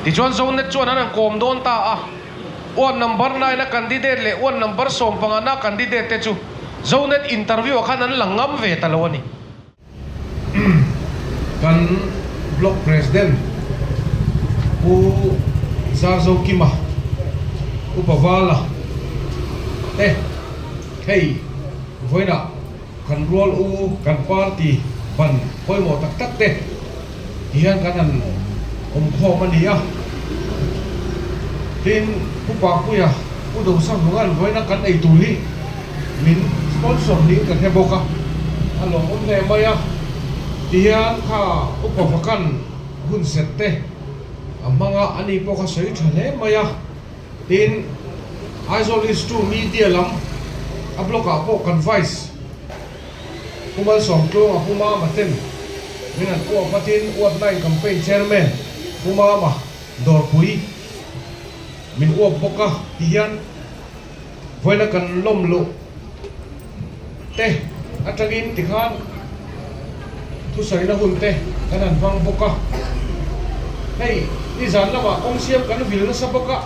Tichuan Zonet chuan an han kawm dawn ta a, Ward number nine a candidate leh ward number sawmpanga na candidate te chu Zonet interview ah khan an lang ngam ve ta lo a ni. Kan Block President Pu Zarzokima, Upa Vala te hei vawiinah kan rual u kan party ban pawimawh tak tak te ti hian kan han awm khawm a ni a. Tin, Pu Papuia, Pu Dosavunga'n vawiina kan ei tur hi min sponsor niin ka hre bawk a, a lawmawm hle mai a. Ti hian kha upa vakan hun set te a hmang a, ani pawh kha sawi tha hle mai a. Tin, Aizawl East 2 media lam a block ah pawh kan vice Pu Malsawmtluanga Pu Mama ten min han uap vatin Ward 9 campaign chairman Pu Mama Dawrpui min uap bawk a ti hian vawiina kan lawm luh te atangin tikhan thusawina hun te kan han hmang bawk a, hei nizan lamah kawng siam kan vil nasa bawk a,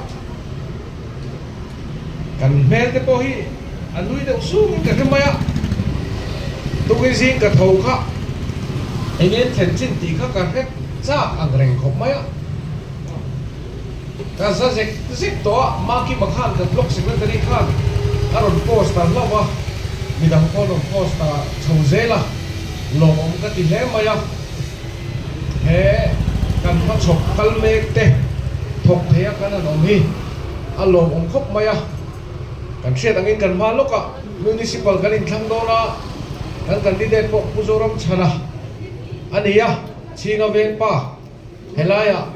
kan hmel te pawh hi a nui deuh sungin ka hre mai a, tukin zing ka tho kha eng en thlen chin tih kha ka hre chak ang reng khawp mai a, ka za zek zek tawh a, Makima khan ka block secretary khan a rawn post ta hlauh a, midang pawh an rawn post ta chho zel a, lawmawm ka ti hle mai a, he kan hmachhawp kal mek te thawk thei a kan han awm hi a lawmawm khawp mai a, kan hriat angin kan hma lawkah municipal kan inthlang dawn a, kan candidate pawh Pu Zoramchhana a ni a, Chhinga Vengpa. Helaiah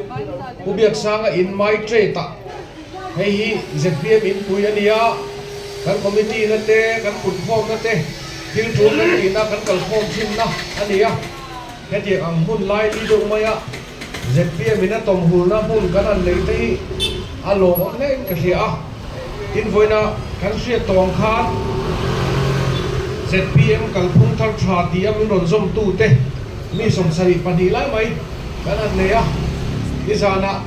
Pu Biaksanga in mai trade ah hei hi zpm in pui a nia, kan committee na te, kan punkhawmna te, thil tul kan tihna kan kalkhawm thinna a ni a. Hetiang ang hmun lai li deuh maia zpm in a tawmhulna hmun kan han nei te hi a lawmawm hle in ka hria a. Tin vawiina kan hriat tawh ang khan zpm kalphung thar tha ti a min rawn zawmtu te mi 72 lai mai kan han nei a, nizanah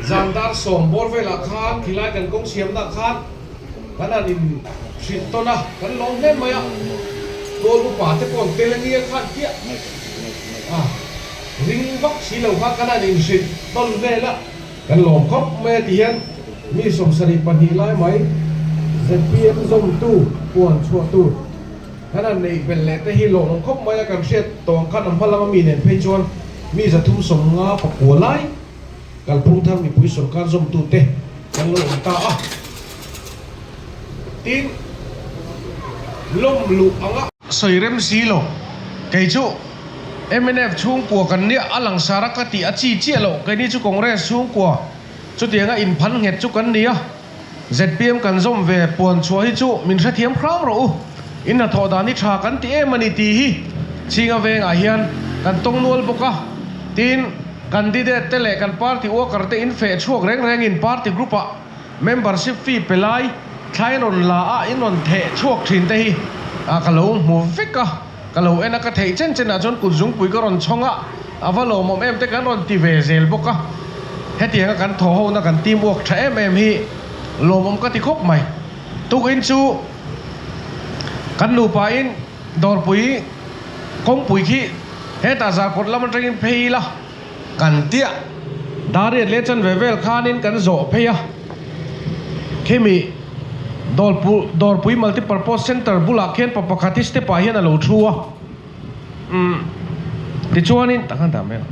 zan dar sawm bawr velah khan khilai kan kawng siamna khan kan han in hrilh tawn a, kan lawm hle mai a, tual upa te pawh an tel ania khan chiah a ring vak si lo khan kan han in hrilh tawn vel a. Kan lawm khawp mai a ti hian mi 72 lai mai zpm zawmtu puan chhuah tur kan han neih belh leh te hi lawmawm khawp mai a, kan hriat tawng khan a hma lama mi nen phei chuan mi 350 pakua lai kalphung thar mipui sorkar zawmtu te kan lo awm ta a. Tin, lawm luh anga. Sawi rem si lo, kei chu mnf chhungkua kan nia a langsar a ka tih a chi chiah loh, keini chu Congress chhungkua chutianga inphan nghet chu kan ni a, zpm kan zawm ve puan chhuah hi chu min hrethiam hram rawh u, in hnathawh dan hi tha kan ti em a ni tih hi Chhinga vengah hian kan tawng nual bawk a, tin candidate te leh kan party worker te in feh chhuak reng rengin party group ah Membership fee pe lai thlai rawn la a in rawn theh chhuak thin te hi ka lo hmu vek a, ka lo en a, ka theih chen chen ah chuan kut zungpui ka rawn chhawng a, a va lawmawm em te kan rawn ti ve zel bawk a, hetiang a kan thaw ho na kan team work tha em em hi lawmawm ka ti khawp mai. Tukin chu kan nupa in dawrpui kawngpui khi hetah zarkawt lam atangin phei ila, Kan tiah Dariat leh chanve vel khanin kan zawh phei a, khimi Dawrpui Multipurpose Centre bulah khian pa pakhat hi step ah hian a lo thu a, umm tichuanin tak han dah mai ang,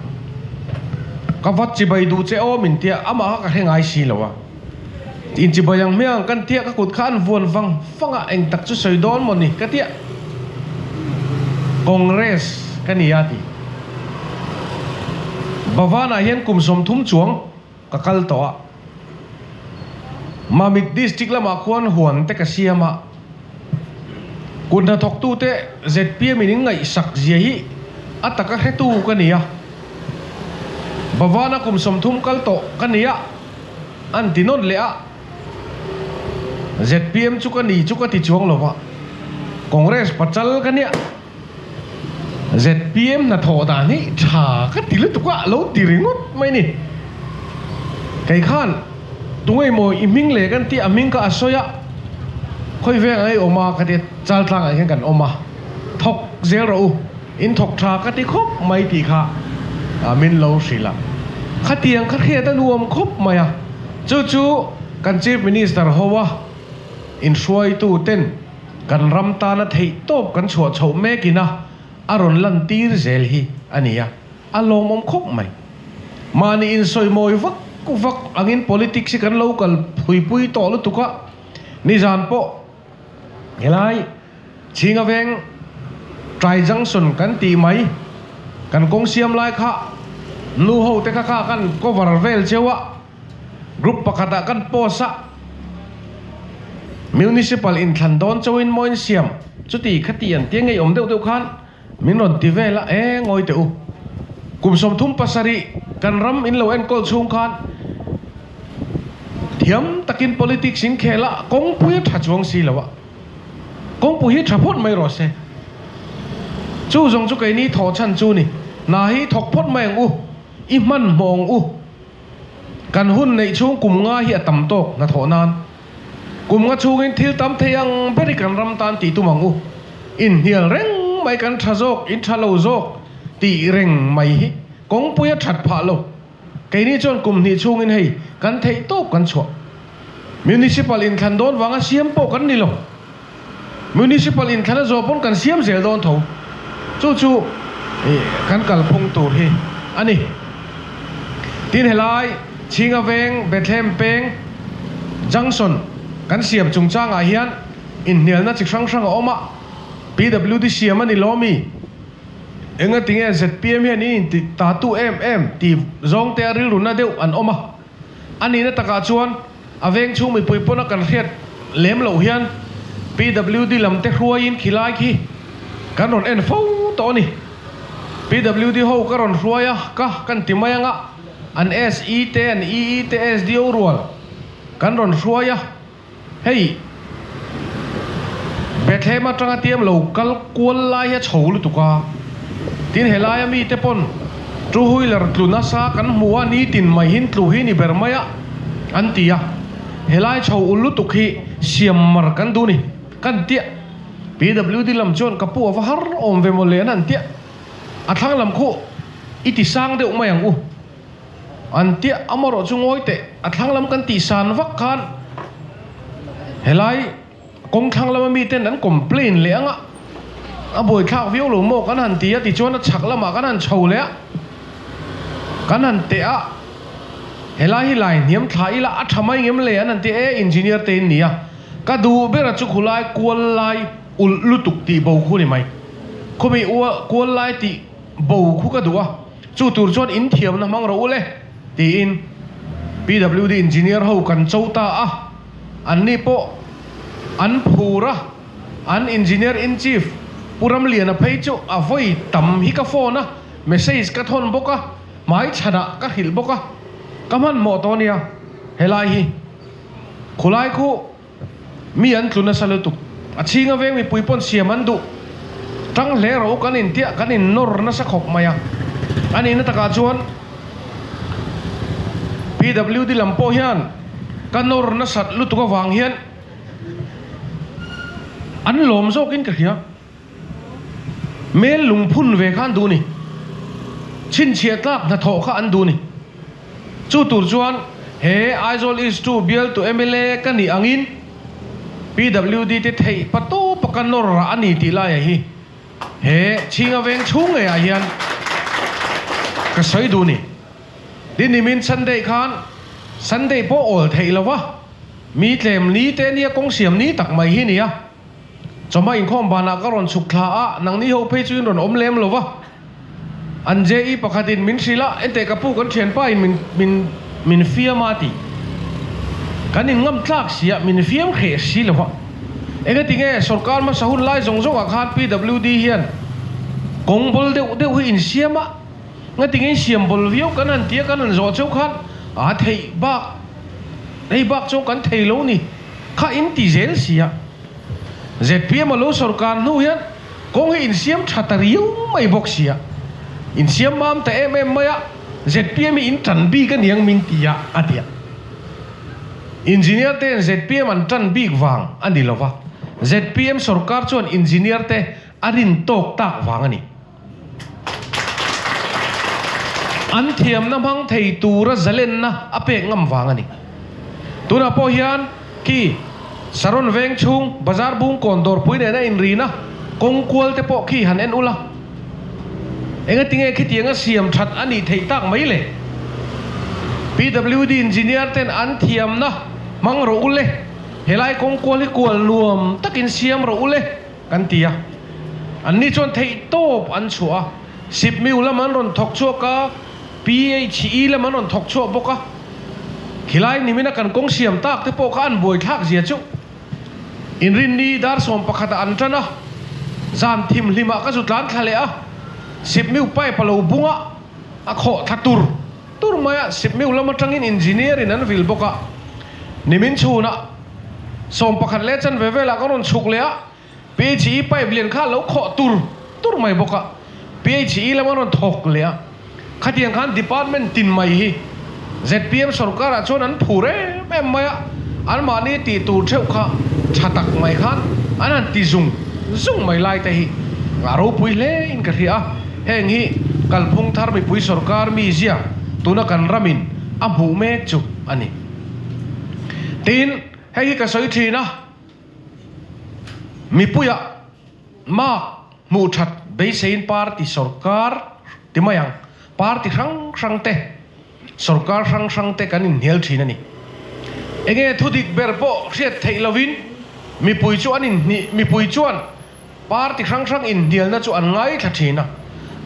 ka va chibai duh che aw min tia amah kha ka hre ngai si lo a, inchibai ang hmiang kan tia ka kut kha an vuan vang vang a, eng tak chu sawi dawn maw ni ka tia Congress ka ni a ti. Bhavan-ah hian kum 30 chuang ka kal tawh a, Mamit District lamah khuan huan te ka siam a, kut hnathawktute zpm in inngaihsak zia hi a taka hretu ka ni a, Bhavan-a kum 30 kal tawh ka ni a, an ti nawn leh a, zpm chu ka ni chu ka ti chuang lo va, Congress pachal ka nia. Zpm hnathawh dan hi tha ka ti lutuk a, lo ti ringawt mai ni. Kei khan tunge maw i hming leh kan tih a hming kha a sawi a, khawi veng ang i awm a ka ti a, chal tlangah hian kan awm a, thawk zel rawh u, in thawk tha ka ti khawp mai tih kha min lo hrilh a, khatiang kha hriat a nuam khawp mai a, chu chu kan Chief Minister ho a inhruaitu ten kan ram tana theih tawp kan chhuah chhoh mek ina a rawn lan tir zel hi a ni a. A lawmawm khawp mai. Mahni insawimawi vak vak angin politics hi kan lo kal phuipui tawh lutuk a, nizan pawh helai Chhinga veng Tri Junction kan tih mai kan kawng siam lai kha nu ho te kha kha kan cover vel cheu a, group pakhatah kan post a, Municipal inthlan dawn chauhin maw insiam chuti khati an tia ngeiawm deuh deuh khan Min rawn ti vel a, e ngawi teh u. Kum 37 kan ram in lo enkawl chhung khan thiam takin politics in khel a, kawngpui a tha chuang si lo a, kawngpui hi tha phawt mai rawh se. Chu zawng chu keini thawh chhan chu ni, hna hi thawk phawt mai ang u, i hmanhmawh ang u. Kan hun neih chhung kum nga hi a tam tawk hnathawh nan. Kum nga chhungin thil tam thei ang ber i kan ram tan tih tum ang u. Inhnial reng mai kan tha zawk, in tha lo zawk tih reng mai hi kawngpui a that phah lo. Keini chuan kum hnih chhungin hei kan theih tawp kan chhuah. Municipal inthlan dawn vanga siam pawh kan ni lo. Municipal inthlan a zawh pawn kan siam zel dawn tho. Chu chu kan kalphung tur hi a ni. Tin helai Chhinga Veng, Bethlehem Peng, Junction kan siam chungchangah hian inhnialna chi hrang hrang a awm a, PWD siam a ni lo mi? Engatinge zpm hian in inti tatu em em tih zawngte a rilruna deuh an awm a. A nihna takah chuan a veng chhung mipui pawna kan hriat lem loh hian PWD lam te hruaiin khilai khi kan rawn en fo tawh a ni. PWD ho ka rawn hruai a, ka kan ti mai anga an SE te an EE te SDO rual kan rawn hruai a, hei Bethlehem atanga tiam lo kal kual lai hi a chho lutuk a, tin helaia mite pawn two wheeler tlu nasa kan hmu a, nitin mai hin tlu hi ni ber mai a an ti a, helai chho ul lutuk hi siam mar kan duh ni kan tia, PWD lam chuan ka pu a va har awm ve maw le an han tia, a thlang lam khu i ti sang deuh mai ang u. An tia amarawh chu ngawi teh, a thlang lam kan tih san vak khan helai kawng thlang lama miten an complain leh ang a, a buaithlak viau lo maw kan han ti a tichuan a chhak lamah kan han chho leh a, kan han teh a, helai hi lai hniam thla ila a tha mai ngem le an han ti e engineer te in ni a, ka duh ber a chu khulai kual lai ulh lutuk tih bo khu ni mai, khawmi kual lai tih bo khu ka duh a. Chu tur chuan in thiamna hmang rawh u le, tiin PWD engineer ho kan cho ta a, anni pawh an phur a, an engineer in chief Pu Ramliana phei chu a vawi tam hi ka phone a, message ka thawn bawk a, hmai chhanah ka hrilh bawk a, ka hmanhmawh tawh ania helai hi khulai khu. Mi an tlu nasa lutuk. A chhinga veng mipui pawn siam an duh. Tang hle rawh u kan intiah kan innawr nasa khawp mai a. A nihna takah chuan PWD lam pawh hian ka nawr nasat lutuk avang hian an lawm zawkin ka hria. Mel lungphun ve kha an duh ni. Chhinchhiah tlak hnathawh kha an duh ni. Chu tur chuan he Aizawl East 2 bialtu mla ka nih angin PWD te theih pa tawpa ka nawr rah a ni tih laia hi he Chhinga Veng chhung ngeiah hian ka sawi duh ni. Tin nimin Sunday khan Sunday pawh awl theih lova mi tlem ni te nia kawng siam ni tak mai hi nia. Chawhma inkhawm banah ka rawn chhuk thla a, nangni ho phei chu in rawn awm lem lo va. An JE pakhatin min hrilh a, enteh ka pu kan thianpa in min min min fiam a ti. Kan in ngam tlak si a, min fiam hreh si lo va. Engati nge sorkar hmasa hun lai zawng zawngah khan PWD hian kawng bawl deuh deuh hi in siam a, ngati nge in siam bawl viau kan han ti a, kan han zawh cheu khan a theih bak hei bak chuan kan thei lo ni. Kha in ti zel si a, zpm a lo sorkar hnu hian kawng hi insiam tha ta riau mai bawk si a, insiam mam ta em em mai a, Zpm hi in tan bik a niang min ti a, a ti a. Engineer te'n zpm an tan bik vang a ni lova, zpm sorkar chuan engineer te a rin tawk tak vang a ni. An thiamna hmang thei tura zalenna a pek ngam vang a ni. Tunah pawh hian khi Saron veng chhung bazar bungkawn dawrpui nena inrina kawng kual te pawh khi han en ula. Engatinge khitianga siam that a nih theih tak mai le? PWD engineer ten an thiamna hmang rawh u le, helai kawng kual hi kual nuam takin siam rawh u le kan ti a. Anni chuan theih tawp an chhuah a, Sipmiu lam an rawn thawk chhuak a, PHE lam an rawn thawk chhuak bawk a. Khilai nimina kan kawng siam tak te pawh kha an buaithlak zia chu. Inrinni dar 11 ah an tan a, zan thimhlim ah ka zu tlan thla leh a, Sipmiu pipe a lo bung a, a khawh thla tur tur mai a, Sipmiu lam atangin engineer in an vil bawk a, nimin chhunah 11 leh chanve velah ka rawn chhuk leh a, PHE pipe lian kha a lo khawh tur tur mai bawk a, PHE lam an rawn thawk leh a, khatiang khan department tin mai hi zpm sorkarah chuan an phur em em mai a, anmahni tih tur theuh kha tha tak mai khan an han ti zung zung mai lai te hi a ropui hle in ka hria a, heng hi kalphung thar mipui sorkar mizia tuna kan ramin a hmuh mek chu a ni. Tin, hei hi ka sawi thin a. Mipuiah mark hmuh that beiseiin party sorkar ti mai ang, party hrang hrang te, sorkar hrang hrang te kan inhnial thin a ni. Enge thudik ber pawh hriat theih lovin mipui chu an inhnih, mipui chuan Party hrang hrang inhnialna chu an ngaithla thin a,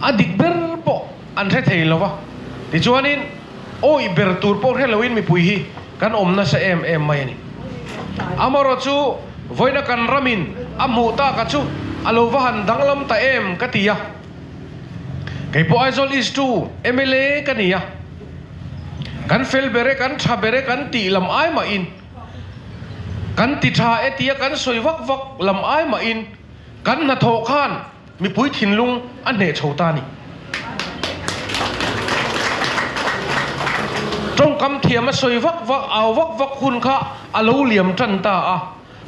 a dik ber pawh an hre thei lo va. Tichuanin, awih ber tur pawh hre loin mipui hi kan awm nasa em em mai a ni. Amarawh chu vawiina kan ramin a hmuh taka chu a lo va han danglam ta em ka ti a. Kei pawh Aizawl East 2 mla ka ni a, kan fel ber e, kan tha ber e kan tih lam ai mahin, Kan ti tha e tia kan sawi vak vak lam ai mahin kan hnathawh khan mipui thinlung a hneh chho ta a ni. Tawngkam thiam a sawi vak vak, au vak vak hun kha a lo liam tan ta a,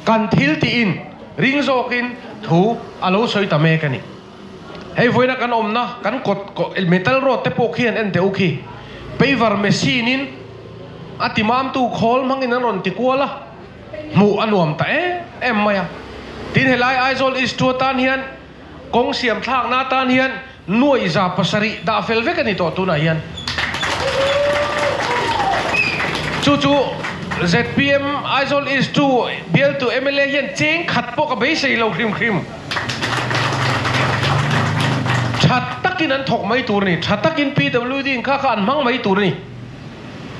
kan thil tiin ring zawkin thu a lo sawi ta mek a ni. Hei vawiina kan awmna kan kawt metal road te pawh khian en teh u khi paver machine in a ti mamtu khawl hmangin an rawn ti kual a, hmuh a nuam ta em em mai a. Tin helai Aizawl East chu atan hian kawng siam thlakna atan hian nuaih 700 dah fel vek a ni tawh tunah hian. Chu chu zpm Aizawl East chu bialtu mla hian cheng khat pawh ka beisei lo hrim hrim. Tha takin an thawk mai tur a ni. Tha takin PWD in kha kha an hmang mai tur a ni.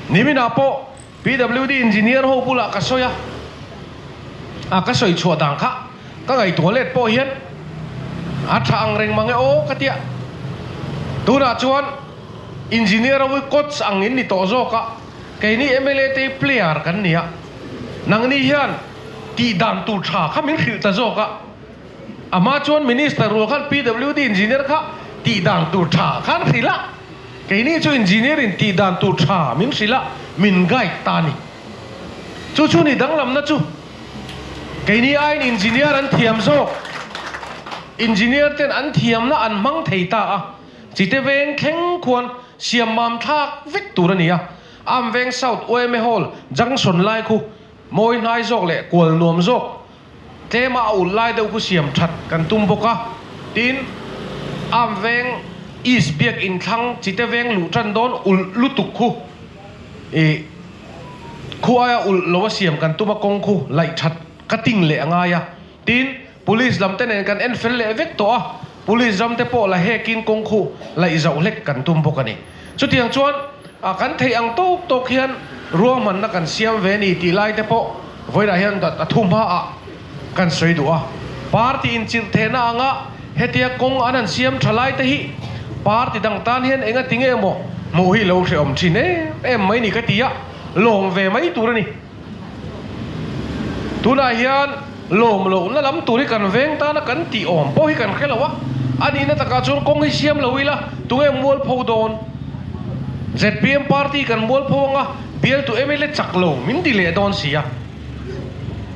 Niminah pawh PWD engineer ho bulah ka sawi a, a ka sawi chhuah dan kha ka ngaihtuah let pawh hian a tha ang reng mang e aw ka tia. Tunah chuan engineer ho hi coach ang in ni tawh zawk a, keini mla te hi player kan ni a, nangni hian Tih dan tur tha kha min hrilh ta zawk a, a hma chuan Minister rual khan PWD Engineer kha tih dan tur tha khan hrilh a, keini chu Engineer in tih dan tur tha min hrilh a, min guide ta a ni. Chu chu ni danglamna chu keini aiin Engineer an thiam zawk, Engineer ten an thiamna an hmang thei ta a, chite veng thleng khuan siam mam thlak vek tur a ni a, Amveng South yma Hall Junction lai khu Mawi hnai zawk leh kual nuam zawk tlema a ulh lai deuh khu siam that kan tum bawk a, tin Arm veng East biak inthlang chite veng luh tan dawn ulh lutuk khu ih khu aia ulh lo a siam kan tum a kawng khu laih that ka ting leh a ngai a, tin Police lam te nen kan en fel leh vek tawh a, Police ram te pawh la hekin kawng khu laih zauh hlek kan tum bawk a ni. Chutiang chuan a kan theih ang tawk tawk hian ruahmanna kan siam ve ni tih lai te pawh vawiinah hian a thu hmaah kan sawi duh a. Party inchirh thehna anga hetia kawng an han siam tha lai te hi party dang tan hian enga ti nge maw hmuh hi lo hrehawm thin em em mai ni ka ti a, lawm ve mai tur a ni. Tunah hian lawm lohna lam tur hi kan veng tana kan tih awm pawh hi kan hre lo a, a nihna takah chuan kawng hi siam lo ila tunge mualpho dawn? Zpm party kan mualpho anga bialtu mla chak lo min ti leh dawn si a.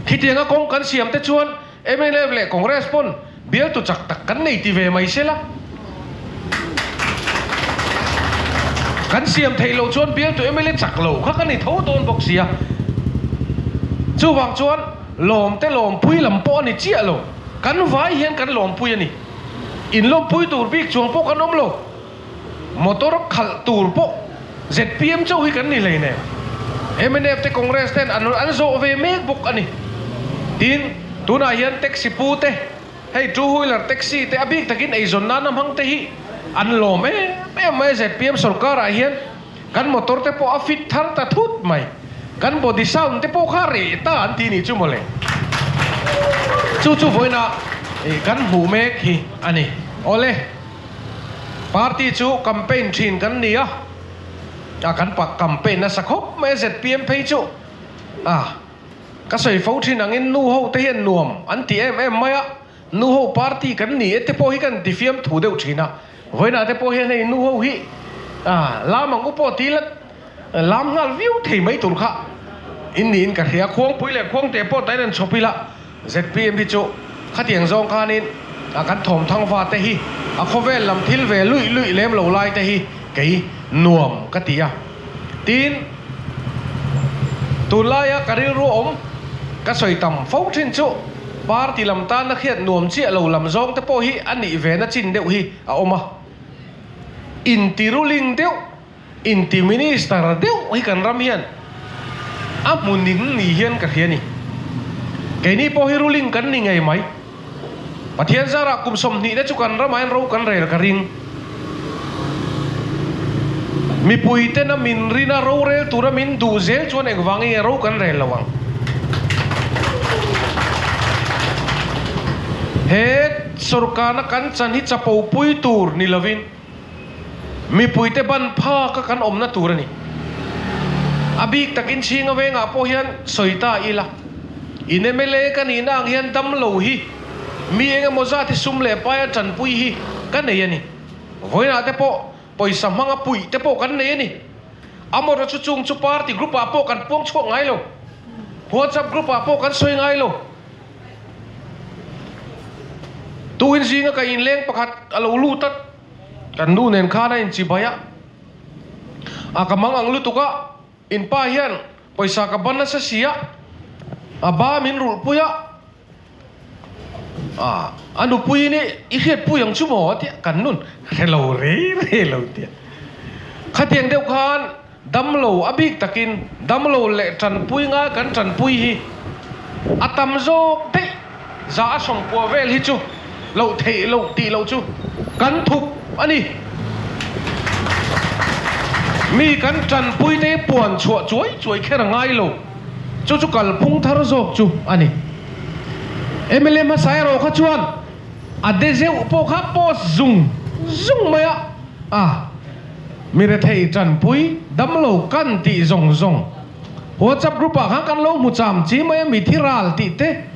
Khitianga kawng kan siam te chuan mnf leh Congress pawn bialtu chak tak kan nei ti ve mai sela. Kan siam theih loh chuan bialtu mla chak lo kha ka ni tho dawn bawk si a. Chuvang chuan lawmte lawmpui lam pawh a ni chiah lo. Kan vai hian kan lawmpui a ni. Inlawmpui tur bik chuang pawh kan awm lo. Motor khalh tur pawh zpm chauh hi kan ni hleinem. Mnf te Congress ten an an zawh ve mek bawk a ni. Tin, tunah hian taxi pu te, hei two wheeler taxi te a bik takin eizawn nana hmang te hi an lawm em em mai a zpm sorkarah hian kan motor te pawh a fit thar ta thut mai. Kan body sound te pawh kha reh ta an ti nih chu mawle. Chu chu vawiinah kan hmuh mek hi a ni. Awle. Party chu campaign thin kan ni a, a kan pak campaign nasa khawp mai a zpm phei chu a ka sawi fo thin angin nu ho te hian nuam an ti em em mai a, nu ho party kan ni e te pawh hi kan ti fiam thu deuh thin a, vawiinah te pawh hian hei nu ho hi a lam ang u pawh ti ila lam nghal viau thei mai tur kha in niin ka hria, khuangpui leh khuangte pawh tain an chhawp ila. Zpm hi chu khatiang zawng khanin a kan thawmthang va te hi a khawvel lam thil ve luih luih lem lo lai te hi kei nuam ka ti a. Tin, tunlaia ka rilru awm ka sawi tam fo thin chu party lam tana hriat nuam chiah lo lam zawng te pawh hi a nih ve na chin deuh hi a awm a. Inti ruling deuh. Inti minister deuh hi kan ram hian a hmu ning ni hian ka hria ni. Keini pawh hi ruling kan ni ngei mai. Pathian zarah kum 20 te chu kan ramah hian ro kan rel ka ring. Mipui tena min rina rorel tura min duh zel chuan engvangin nge ro kan rel lo ang. He sorkarna kan chan hi chapo pui tur ni lovin. Mipuite ban phaka kan awmna tur a ni. A bik takin chhinga vengah pawh hian sawi ta ila, in mla ka nihna ang hian dam lo hi mi eng emaw zat hi sum leh paia tanpui hi ka nei a ni. Vawiinah te pawh pawisa hmanga puih te pawh kan nei a ni. Amarawh chu chung chu party group ah pawh kan puang chhuak ngai lo. WhatsApp group ah pawh kan sawi ngai lo. Tuin zinga ka inleng pakhat a lo lut a, kan nu nen khan a inchibai a, a ka mang ang lutuk a, in pa hian pawisa ka ban nasa si a, a ba min rulhpui a, a a nupui in i hriatpui ang chu maw a tia, kan nun hre lo rei rei lo tia. Khatiang deuh khan Damlo a bik takin damlo leh tanpui ngai kan tanpui hi a tam zawk daih za a 90 vel hi chu loh theih loh tih loh chu kan thup a ni. Mi kan tanpui te hi puan chhuah chuai chuai kher a ngai lo, chu chu kalphung thar zawk chu a ni. Mla hmasa erawh kha chuan a de zeuh pawh kha post zung zung mai a, a. Mi rethei tanpui damlo kan tih zawng zawng WhatsApp group ah khan kan lo hmu cham chi mai a, mi thi ral tih te,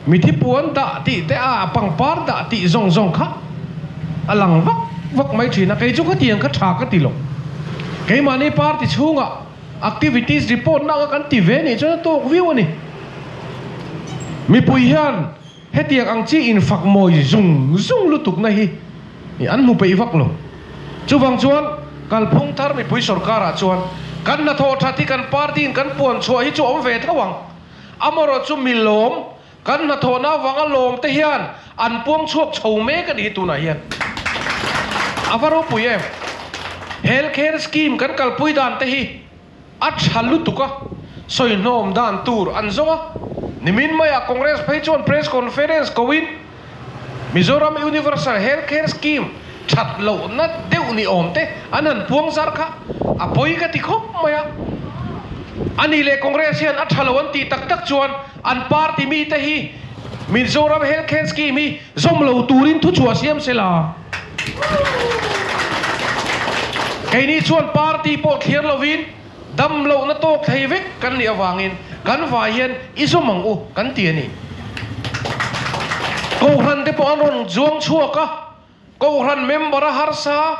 mi thi puan dah tih te, a pangpar dah tih zawng zawng kha a lang vak vak mai thin a, kei chu khatiang kha tha ka ti lo. Keimahni party chhungah activities report na anga kan ti ve nih chuan a tawk viau a ni. Mipui hian Hetiang ang chi infak mawi zung zung lutukna hi an hmu peih vak lo. Chuvang chuan kalphung thar mipui sorkarah chuan kan hnathawh that hi kan party in kan puan chhuah hi chu awm ve tho ang. Amarawh chu mi lawm, kan hnathawhna avanga lawm te hian an puang chhuak chho mek a ni hi tunah hian. A va ropui em? Health care scheme kan kalpui dan te hi A tha lutuk a, sawi hnawm dan tur an zawng a. Nimin maiah Congress phei chuan press conference koin Mizoram Universal Health Care Scheme that lohna deuh ni awm te an han puang zar kha a pawi ka ti khawp mai a. A ni leh Congress hian a tha lo an tih tak tak chuan an party mite hi Mizoram Health Care Scheme hi zawm lo turin thuchhuah siam se la. Keini chuan party pawh thliar lovin dam lohna tawk thei vek kan nih avangin kan vai hian i zawm ang u kan ti a ni. Kohhran te pawh an rawn zuang chhuak a, Kohhran member a harsa.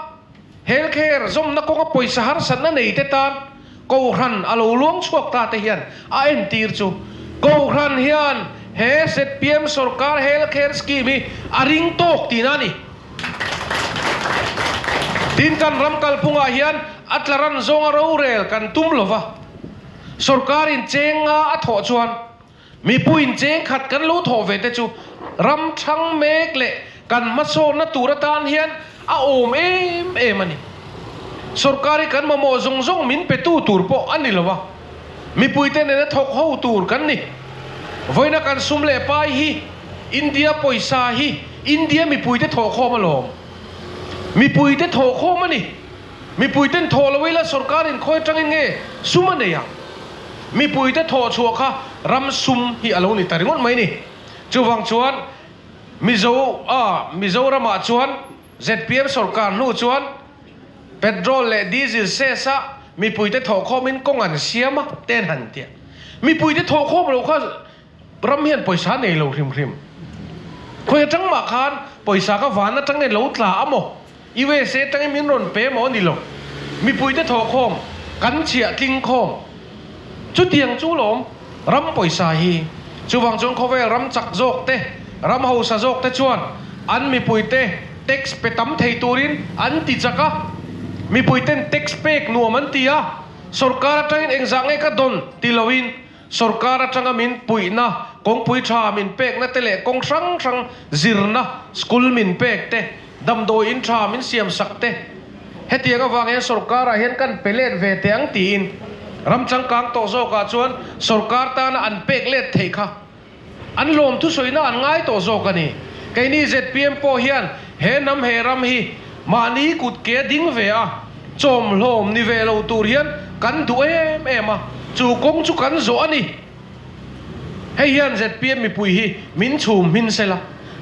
Healthcare zawmna kawnga pawisa harsatna nei te tan Kohhran a lo luang chhuak ta te hian a entir chu Kohhran hian he zpm sorkar healthcare scheme hi a ring tawk tihna a ni. Tin, kan ram kalphungah hian a tla ran zawnga rorel kan tum lova, sorkarin cheng nga a thawh chuan mipuiin cheng khat kan lo thawh ve te chu ram thang mek leh kan hmasawnna tur atan hian a awm em em a ni. Sorkar hi kan mamawh zawng zawng min petu tur pawh a ni lo a, mipuite nena thawk ho tur kan ni. Vawiina kan sum leh pai hi India pawisa hi India mipuite thawhkhawm alawm. Mipuite thawhkhawm a ni. Mipuiten thawh lo ila sorkarin khawi atangin nge sum a nei ang? Mipuite thawh chhuah kha ram sum hi a lo ni ta ringawt mai ni. Chuvang chuan Mizo a Mizoramah chuan zpm sorkar hnu chuan petrol leh diesel cess a mipuite thawhkhawmin kawng an siam a te an han tia. Mipuite thawhkhawm lo kha Ram hian pawisa nei lo hrim hrim. Khawi atang mah khan pawisa ka van atangin lo tla a maw? USA atangin min rawn pe maw ni lo. Mipuite thawhkhawm, kan chhiah tling khawm. Chutiang chu lawm ram pawisa hi. Chuvang chuan khawvel ram chak zawk te, ram hausa zawk te chuan an mipuite tax pe tam thei turin an ti chak a. Mipuiten tax pek nuam an ti a, sorkar atangin engzah nge ka dawn ti loin Sorkar atanga min puihna, kawngpui tha min pekna te leh kawng hrang hrang zirna, school min pek te, damdawi in tha min siam sak te, hetiang avang hian sorkarah hian kan pe let ve teh ang tiin ram changkang tawh zawkah chuan sorkar tana an pek let theih kha an lawm thusawina an ngai tawh zawk a ni. Keini zpm pawh hian he hnam he ram hi mahni kut ke a ding ve a, chawmhlawm ni ve lo tur hian kan duh em em a, chu kawng chu kan zawh a ni. Hei hian zpm mipui hi min chhum hmin sela,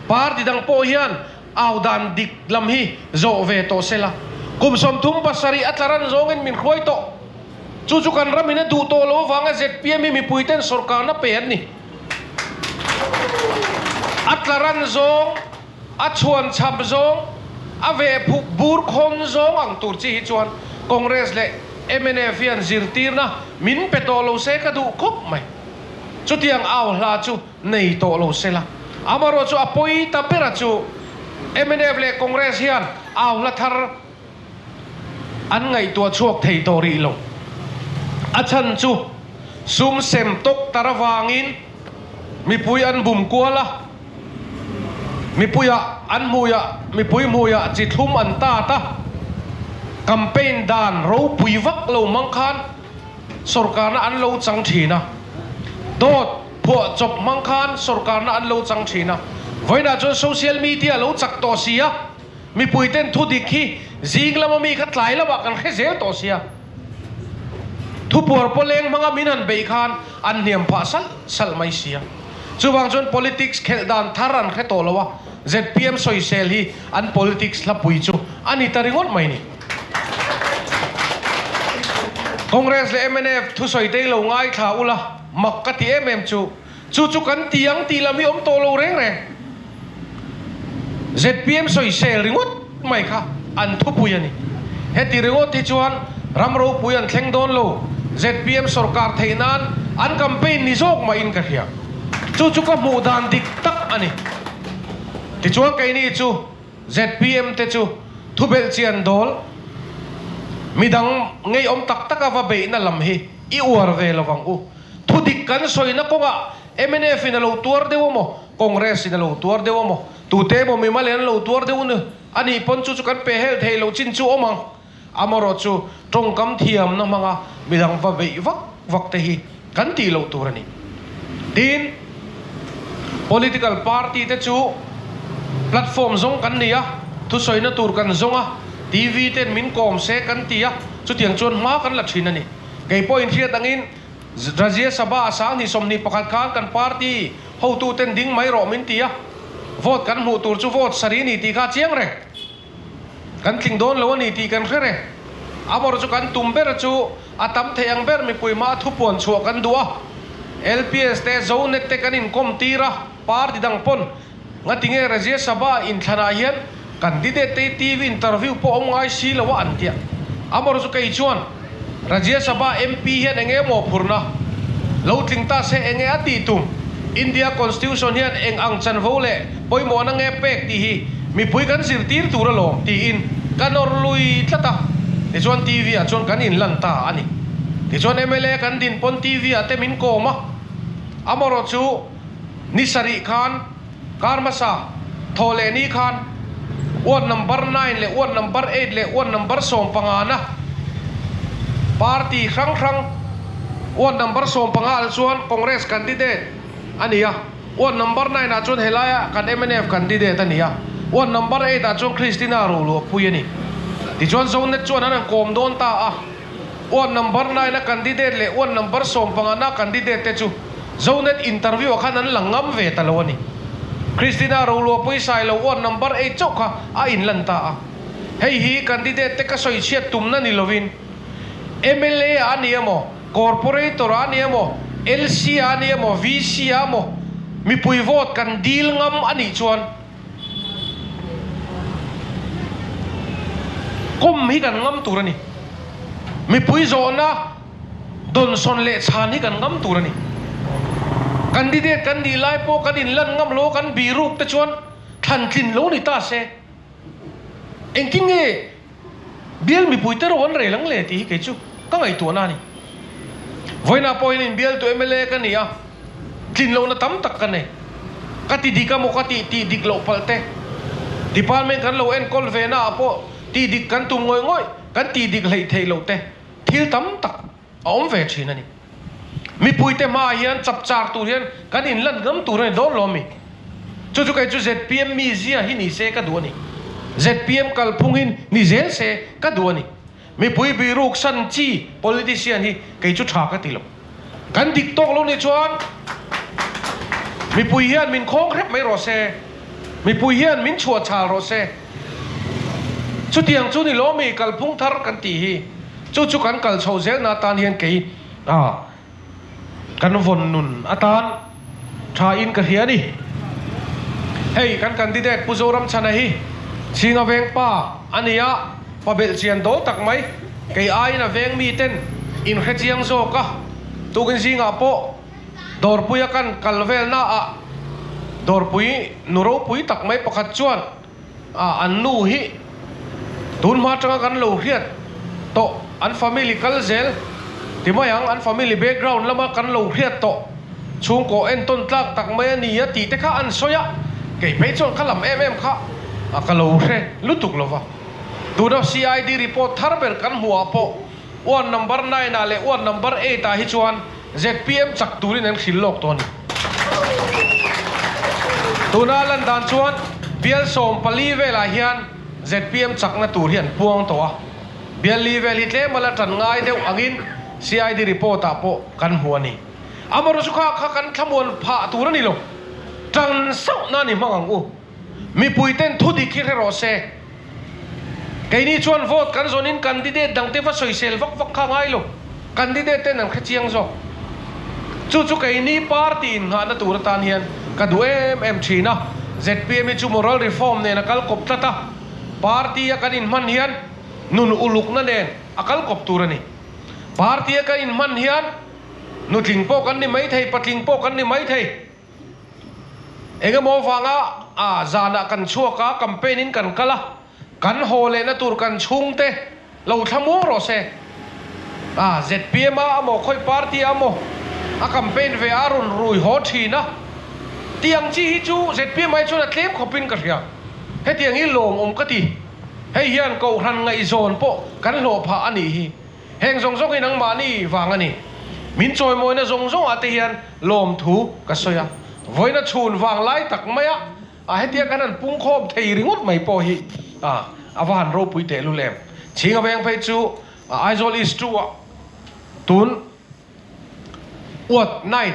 party dang pawh hian au dan dik lam hi zawh ve tawh sela, kum 37 a tla ran zawngin min hruai tawh. Chu chu kan ramin a duh tawh lo avanga zpm hi mipuiten sorkarna pe an ni. A tla ran zawng, a chhuan chhap zawng, a veh phuk bur khawn zawng ang tur chi hi chuan Congress leh mnf hian zirtirna min pe tawh lo se ka duh khawp mai. Chutiang au hla chu nei tawh lo se la. Amaherawhchu chu a pawi ta bera chu mnf leh Congress hian au hla thar An ngaihtuah chhuak thei tawh rih lo. A chhan chu sum sem tawk tar avangin mipui an bum kual a, mipuiah an hmuiah mipui hmuiah chi thlum an tat a, campaign dan ropui vak lo hmang khan sorkarna an lo chang thin a, dawt phuah chawp hmang khan sorkarna an lo chang thin a, vawiinah chuan social media lo chak tawh si a. Mipuiten thu dik hi zing lama mi kha tlai lamah kan hre zel tawh sia. Thupuar pawleng hmanga min han beih khan an hniam phah salh salh mai sia. Chuvang chuan politics khelh dan thar an hre tawh lo a, zpm sawisel hi an politics hlapui chu a ni ta ringawt mai ni. Congress leh mnf thusawi te hi lo ngaithla ula, mak ka ti em em chu. Chu chu kan ti ang tih lam hi awm tawh lo reng reng. Zpm sawisel ringawt mai kha an thupui a ni. Heti ringawt hi chuan ram ropui an thleng dawn lo. Zpm sorkar theih nan an campaign ni zawk mahin ka hria. Chu chu ka hmuh dan dik tak a ni. Tichuan keini chu zpm te chu thubelh chian dawl midang ngeiawm tak taka va beihna lam hi i uar ve lovang u. Thudik kan sawina kawngah mnf in a lo tuar deuh a maw, Congress in a lo tuar deuh a maw, tute emaw mimal in an lo tuar deuh ni a nih pawn chu chu kan pe hel thei loh chin chu awm ang. Amaherawh chu tawngkam thiamna hmanga midang va beih vak vak te hi kan tih loh tur a ni. Tin, political party te chu platform zawng kan nei a, thusawina tur kan zawng a, TV ten min kawm se kan ti a, chutiang chuan hma kan la thin a ni. Kei pawh inhriat angin Rajya Sabha a 2021 khan kan party hotuten ding mai rawh min ti a, vote kan hmuh tur chu vote sarih ni tih kha a chiang reng. Kan tling dawn lo a ni tih kan hre reng. Amawr chu kan tum ber chu a tam thei ang ber mipui hmaa thupuan chhuah kan duh a, LPS te Zonet te kan inkawm tir a, party dang pawn Ngatinge Rajya Sabha inthlanah hian Candidate te hi TV interview pawh awm ngai si lo a an tia. Amaherawhchu kei chuan Rajya Sabha MP hian eng emaw phurna lo tling ta se enge a tih tum? India Constitution hian eng ang chanvo leh pawimawhna nge pek tih hi mipui kan zirtir tur alawm tiin ka nawr lui tlat a. Tichuan TV ah chuan kan inlan ta a ni. Tichuan mla kan din pawn TV ah te min kawm a. Amaherawhchu ni sarih khan Kar hmasa, thaw leh ni khan ward number nine leh ward number eight leh ward number sawmpangana party hrang hrang ward number sawmpanga ah chuan Congress candidate a ni a, ward number nine ah chuan helaia kan mnf candidate a ni a, ward number eight ah chuan Christina Roluahpui a ni. Tichuan Zonet chuan an han kawm dawn ta a. Ward number nine a candidate leh ward number sawmpangana candidate te chu Zonet interview ah khan an lang ngam ve ta lo a ni. Christina Roluahpui Sailo ward number eight chauh kha a inlan ta a. Hei hi candidate te ka sawi chhiat tumna ni lovin mla ah a ni emaw, corporator ah a ni emaw, LC ah a ni emaw, VC ah emaw mipui vote kan dil ngam a nih chuan, Kum hi kan ngam tur a ni. Mipui zawhna dawnsawn leh chhan hi kan ngam tur a ni. Candidate kan nih lai pawh kan inlan ngam lo a, kan biruk te chuan thlan tlin lo ni ta se. Engtin nge Bial mipuite ro an rel ang le tih hi kei chu ka ngaihtuahna a ni. Vawiinah pawh hian inbialtu mla ka ni a, tlin lohna tam tak ka nei. Ka ti dik a maw ka tih tih dik loh palh te, department kan lo enkawl ve naah pawh tih dik kan tum ngawih ngawih, kan tih dik hleih theih loh te, thil tam tak a awm ve thin a ni. Mipuite hmaah hian chapchar tur hian kan inlan ngam tur a ni dawn lo ami? Chu chu kei chu zpm mizia hi ni se ka duh a ni. Zpm kalphungin ni zel se ka duh a ni. Mipui biruk san chi politician hi kei chu tha ka ti lo. Kan dik tawk lo nih chuan mipui hian min khawng hrep mai rawh se. Mipui hian min chhuah chhal rawh se. Chutiang chu ni lo mi kalphung thar kan tih hi. Chu chu kan kal chho zelna atan hian kei ah kan vawn nun atan tha in ka hria a ni. Hei kan candidate Pu Zoramchhana hi Chhinga veng pa a ni a, pa belh chian dawl tak mai. Kei aiin a veng mi ten in hre chiang zawk a, tukin zingah pawh Dawrpuia kan kal velna ah Dawrpui nu ropui tak mai pakhat chuan a an nu hi tun hma atanga kan lo hriat tawh an family kal zel ti mai ang an family background lama kan lo hriat tawh chhungkaw entawn tlak tak mai a ni a tih te kha an sawi a kei phei chuan ka lam em em kha a ka lo hre lutuk lova tuna CID report thar ber kan hmuh ah pawh ward number nine ah leh ward number eight ah hi chuan Zpm chak turin an hrilh lawk tawh a ni. Tuna lan dan chuan bial 14 velah hian zpm chakna tur hi an puang tawh a, bial li vel hi tlem a la tan ngai deuh angin CID report ah pawh kan hmu a ni. Amaherawhchu kha kha kan thlamuan phah tur a ni lo, tan sauh nan i hmang ang u. Mipui ten thu dik hi hre rawh se. Keini chuan vote kan zawnin candidate dangte va sawisel vak vak kha ngai lo. Candidate ten an hre chiang zawk. Chu chu keini party innghahna tur atan hian ka duh em em thin a. Zpm hi chu moral reform nen a kal kawp tlat a. Party a kan inhman hian nun ulukna nen a kal kawp tur a ni. Party a kan inhman hian nutling pawh kan ni maithei, patling pawh kan ni maithei. Engemaw vanga a zanah kan chhuak a, campaign in kan kal a, kan haw lehna tur kan chhungte lo thlamuang rawh se. A zpm a amaw khawi party a amaw a campaign ve a rawn rui haw thin a, tiang chi hi chu zpm ai chuan a tlem khawpin ka hria. Hetiang hi lawmawm ka ti. Hei hian kohhran ngaihzawn pawh kan hlawh phah a nih hi. Heng zawng zawng hi nangmahni vang a ni. Min chawimawina zawng zawngah te hian lawmthu ka sawi a. Vawiina chhun vang lai tak maia a hetia kan han pungkhawm thei ringawt mai pawh hi a a va han ropui tehlul em. Chhinga veng phei chu Aizawl East 2 ah tun Ward nine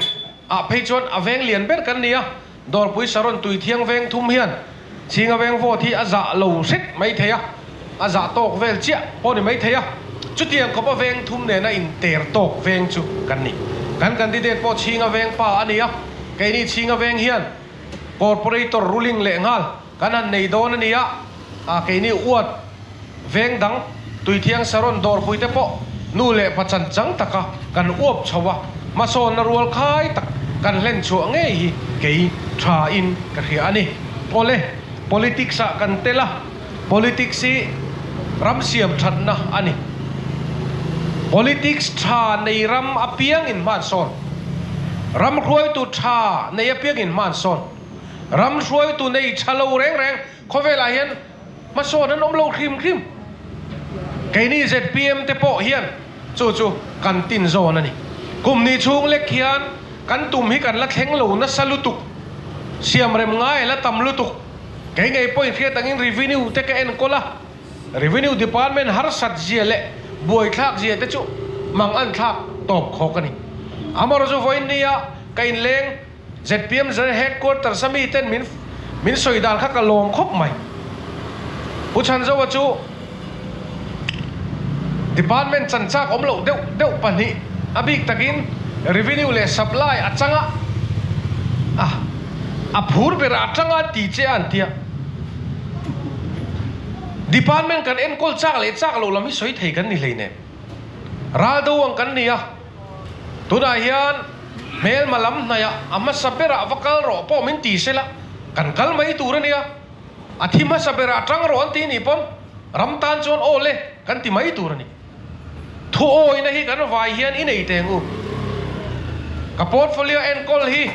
ah phei chuan a veng lian ber kan ni a, Dawrpui Saron tui thiang veng thum hian Chhinga veng vote hi a zah lo hret mai thei a, a zah tawk vel chiah pawh ni mai thei a, chutiang khawpa veng thum nena inter tawk veng chu kan ni. Kan candidate pawh Chhinga veng pa a ni a, keini Chhinga veng hian Corporator ruling leh nghal kan han nei dawn a ni a. A keini uat veng dang Tuithiang Saron dawrpui te pawh nu leh pa chan chang taka kan uap chho a, hmasawnna rual khai tak kan hlen chhuah ngei hi kei tha in ka hria a ni. Awle, politics ah kan tel a, politics hi ram siam thatna a ni. Politics tha nei ram apiang in hmansawn, ram hruaitu tha nei apiang in hmansawn, ram hruaitu nei tha lo reng reng khawvelah hian hmasawn an awm lo hrim hrim. Keini zpm te pawh hian chu chu kan tin zawn a ni. Kum ni chhung lek hian kan tum hi kan la thleng lo nasa lutuk, siamrem ngai a la tam lutuk. Kei ngei pawhin hriat angin revenue te ka enkawl a, revenue department harsat zia leh buaithlak zia te chu mang an thlak tawp khawk a ni. Amaherawhchu chu vawiin nia ka inleng zpm General Headquarters a mi ten min min sawi dan kha ka lawm khawp mai. Pu Chhanzoa chu Department chan chak awm loh deuh deuh pahnih a bik takin Revenue leh Supply a chang a, a a phur berah a tang a ti che a an tia. Department kan enkawl chak leh chak loh lam hi sawi thei kan ni hleinem. Ral do ang kan ni a, tunah hian hmelma lam hnaihah a hmasa berah va kal rawh pawh min ti sela kan kal mai tur a nia. A thi hmasa berah tang rawh an ti nih pawn ram tan chuan aw le kan ti mai tur a ni. Thu awina hi kan vai hian i nei teng u. Ka portfolio enkawl hi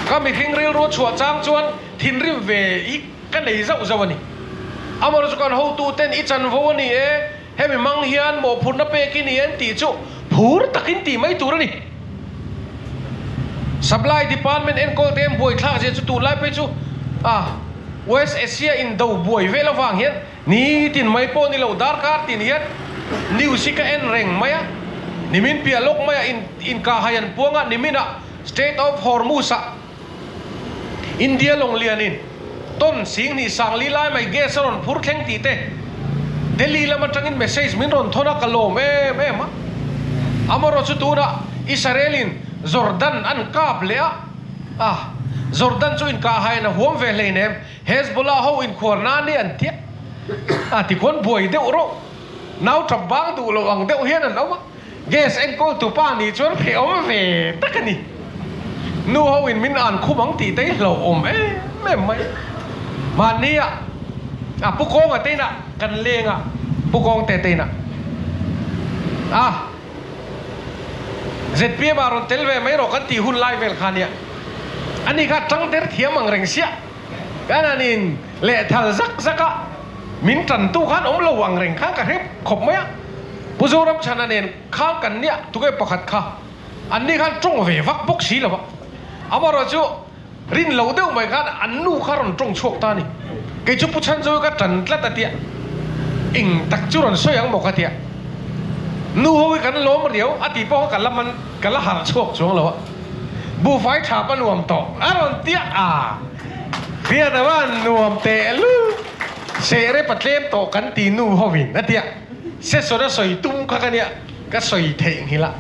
ka mihring rilru chhuah chang chuan thinrim ve hi ka nei zauh zauh a ni. Amaherawhchu kan hotuten i chanvo a ni e, hemi hmang hian mawhphurhna pek i ni an tih chu phur takin tih mai tur a ni. Supply Department enkawl te an buaithlak zia chu tunlai phei chu a West Asia in do buai vel avang hian nitin mai pawh ni lo darkar tin hian news hi ka en reng mai a, nimin piah lawk maia in inkahhai an puang a, niminah Strait of Hormuz ah India lawng lianin ton 10,000 sangli lai mai gas a rawn phur thleng tih te Delhi lam atangin message min rawn thawn a ka lawm em em a. Amaherawh chu tunah Israel in Jordan an kap leh a, a Jordan chu inkahhaiin a huam ve hleinem Hezbollah ho inkhuar nan hi an tia a tikhuan buai deuh rawh nau tap bang duh lo ang deuh hian an awm a. Gas enkawl tu pa nih chuan hrehawm ve tak a ni. Nu ho in min an khum ang tih te hi hlauhawm em em mai. Mahni ah a Pu Kawnga te inah kan leng a, Pu Kawng te te inah a zpm ah rawn tel ve mai rawh kan tih hun lai vel kha nia. Ani kha tang der thiam ang reng siah. Kan han in lehthal zak zak a, min tantu khan awm lo ang reng khan ka hre khawp mai a. Pu Zoramchhana nen khan kan nia tuke pakhat kha an ni khan tawng ve vak bawk si lo a, amaherawh chu rin lo deuh mai khan an nu kha rawn tawng chhuak ta a ni. Kei chu Pu Chhanzawia ka tan tlat a tia, eng tak chu rawn sawi ang maw ka tia. Nu ho hi kan lawm riau a tih pawh kha ka la man ka la harh chhuak chuang lo a. Buhfai thap a nuam tawh a rawn tia a, Hriat a van nuam teh lu, sehre patlem tawh kan ti nu hovin a tia, session a sawi tum kha ka nia ka sawi theih nghilh a,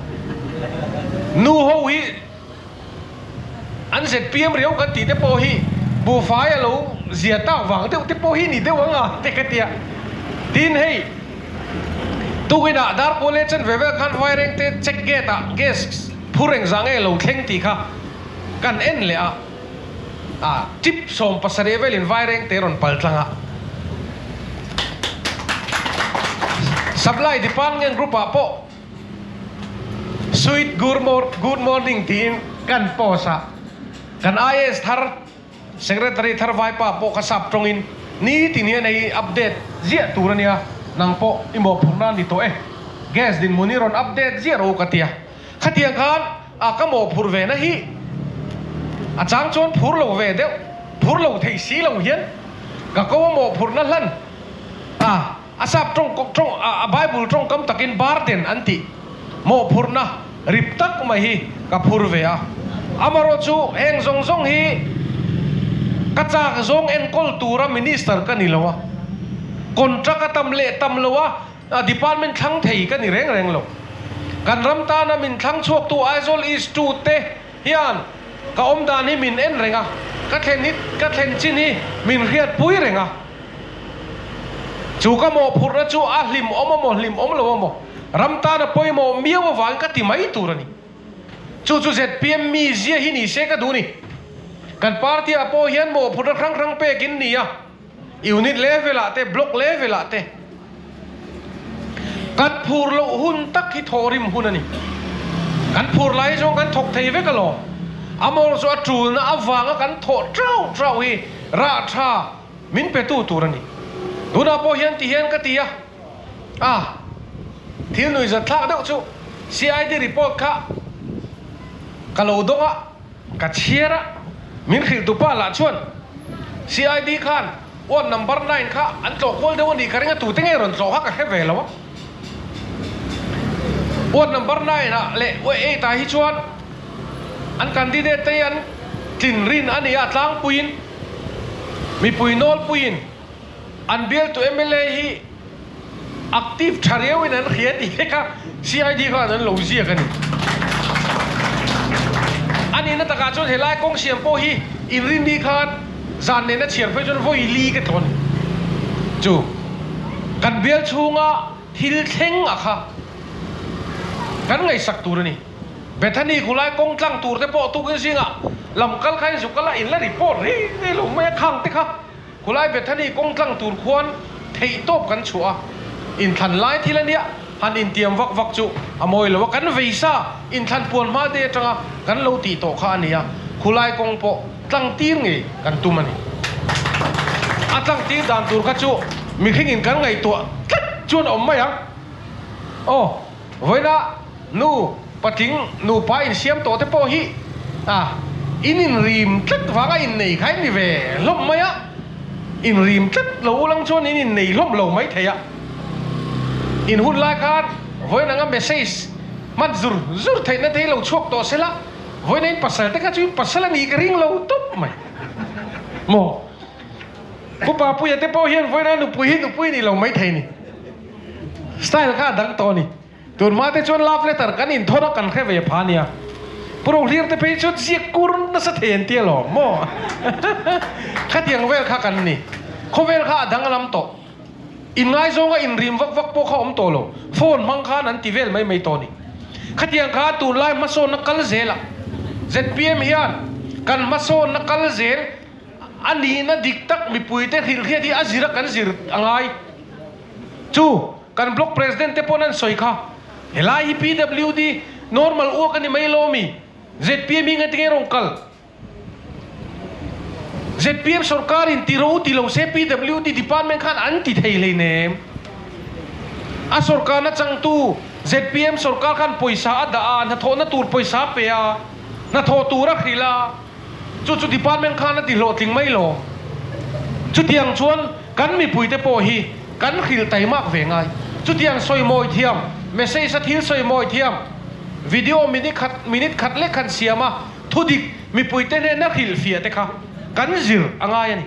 nu ho hi an zpm riau kan tih te pawh hi buhfai a lo zia tak vang deuh te pawh hi ni deuh ang a te ka tia, tin hei tukinah Darkaw leh Chanve vel khan Vairengte check gate ah gas Phur engzah nge lo thleng tih kha kan en leh a, a tip 17 velin Vairengte rawn pal tlang a. Supply Department group ah pawh Sweet good morning tiin kan post a, kan IAS thar Secretary thar vaipa pawh kha sap tawngin nitin hian hei update ziah tur a nia, nang pawh i mawhphurhna a ni tawh e, gas dinhmun hi rawn update ziah rawh u ka ti a. Khatiang khan a ka mawhphurh ve na hi a chang chuan phur lo ve deuh, phur lo thei si lo hian ka ko a mawhphurhna hlan a. A sap tawng tawng a Bible tawngkam takin burden an tih mawhphurhna rip tak mai hi ka phur ve a. Amaherawh chu heng zawng zawng hi ka chak zawng enkawl tura minister ka ni lo a, contract a tam leh tam lo a department thlang thei ka ni reng reng lo. Kan ram tana min thlang chhuaktu Aizawl East 2 te hian ka awm dan hi min en reng a. Ka thlen hi, ka thlen chin hi min hriatpui reng a. Chu ka mawhphurhna chu a hlim awm a maw, hlim awm lo a maw, ram tana pawimawh miau avangin ka ti mai tur a ni. Chu chu zpm mi zia hi ni se ka duh ni. Kan party ah pawh hian mawhphurhna hrang hrang pek in ni a, unit level ah te, block level ah te. Kan phur loh hun tak hi thawhrim hun a ni. Kan phur lai hi chuan kan thawk thei vek alawm. Amawr chu a tulna avanga kan thawh trauh trauh hi rah tha min petu tur a ni. Tunah pawh hian ti hian ka ti a, a thil nuihzat thlak deuh chu CID report kha ka lo dawng a, ka chhiar a, min hrilh tupa lah chuan CID khan ward number nine kha an tlawh kual deuh a nih ka ring a, tute nge rawn tlawh kha ka hre ve lo a. Ward number nine ah leh eight ah hi chuan an candidate te hi an tlin rin a ni a, tlangpuiin mipui nawlpuiin an bialtu mla hi active tha riauin an hria tih te kha CID khan an lo ziak a ni. A nihna takah chuan helai kawng siam pawh hi inrinni khan zan nena chhiar phei chuan vawi li ka tlawn chu kan bial chhunga thil thleng a kha kan ngaihsak tur a ni. Bethany khulai kawng tlang tur te pawh tukin zingah lam kal kha in zuk kal a in la report reng reng lo mai a khang te kha khulai Bethany kawng tlang tur khuan theih tawp kan chhuah a, inthlan lai thil a nia han intiam vak vak chu a mawi lo a, kan vei sa inthlan puan hma te atanga kan lo tih tawh kha a nia, khulai kawng pawh tlang tir ngei kan tum a ni. A tlang tir dan tur kha chu mihringin kan ngaihtuah tlat chuan a awm mai ang. Aw. Vawiina nu patling nupa insiam tawh te pawh hi a in inrim tlat vanga innei kha in ni ve hlawm mai a, inrim tlat lo ulang chuan in innei hlawm lo mai thei a. In hun lai khan vawiin anga message hman zur zur theihna te hi lo chhuak tawh sela, vawiina in pasal te kha chu in pasal a nih ka ring lo tawp mai maw? Pu Papuia te pawh hian vawiina nupui hi nupui ni lo mai thei ni. Style kha a dang tawh a ni. Tun hma te chuan love letter kan inthawn a kan hre ve pha nia. Pu Rohlir te phei chuan ziak kur nasa thei an ti alawm maw? Khatiang vel kha kan ni. Khawvel kha a dang lam tawh. Inngaizawng a inrim vak vak pawh kha awm tawh lo. Phone hmang khan an ti vel mai mai tawh a ni. Khatiang kha tunlai hmasawnna kal zel a. Zpm hian kan hmasawnna kal zel A nihna dik tak mipuite hrilhhriat hi a zir a kan zir a ngai. Chu kan block president te pawn an sawi kha, helai hi PWD normal uak a ni mai lo mi? Zpm hi ngatinge rawn kal? Zpm sorkar in ti ro ti lo se PWD department khan an ti thei hleinem. A sorkarna changtu zpm sorkar khan pawisa a dah a, hnathawhna tur pawisa a pe a, hnathawh tur a hrilh a. Chu chu department khan a ti hlawhtling mai lo. Chutiang chuan kan mipuite pawh hi kan hrilh taimak ve ngai. Chutiang sawi mawi thiam, message a thil sawi mawi thiam, video minute khat minute khat lek khan siam a, thudik mipuite hnena hrilh fiah te kha kan zir a ngai a ni.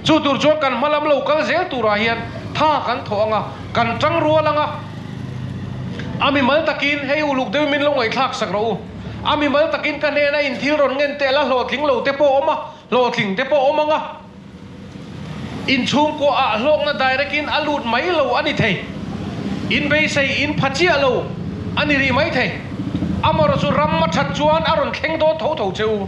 Chu tur chuan kan hma lam lo kal zel turah hian tha kan thawh ang a, kan tang rual ang a. A mimal takin hei uluk deuhin min lo ngaihthlak sak rawh u. A mimal takin ka hnena in thil rawn ngen teh la hlawhtling lo te pawh awm a, hlawhtling te pawh awm ang a. Inchhungkua ah hlawkna direct in a lut mai lo a ni thei. In beisei in pha chiah lo a ni rih mai thei. Amaherawhchu chu ram a that chuan a rawn thleng dawn tho tho che u.